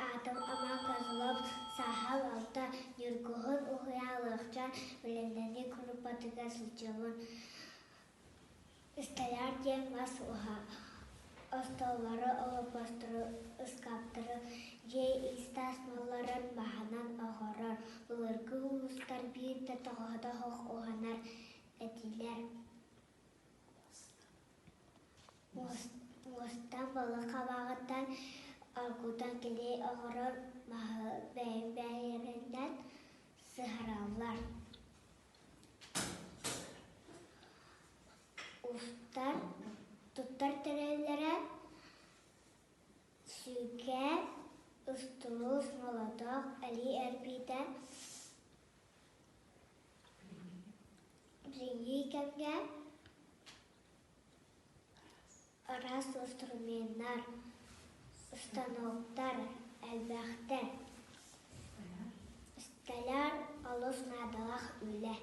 Аатым Аман Козлов, сааһым алта, Ньургуһун уһуйаалыахча бэлэмнэнии куруппатыгар сылдьабын. Столяр диэн мас уһа, остуоллары, олоппостору, ыскааптары, дьиэ ис-тас малларын маһынан оҥорор. Былыргы уустар биир да тоҕоһото суох уһанар этилэр. Муостан балык хабаҕыттан оргутан килиэй оҥорор маһы бэйэ-бэйэлэринэн сыһараллар. Устар, туттар тэриллэрэ сүгэ, устуруус, молоток, элии эрбиитэ Билиҥҥи кэмҥэ араас инструменнар, станоктар элбэхтэр. Столяр олус наадалаах үлэ.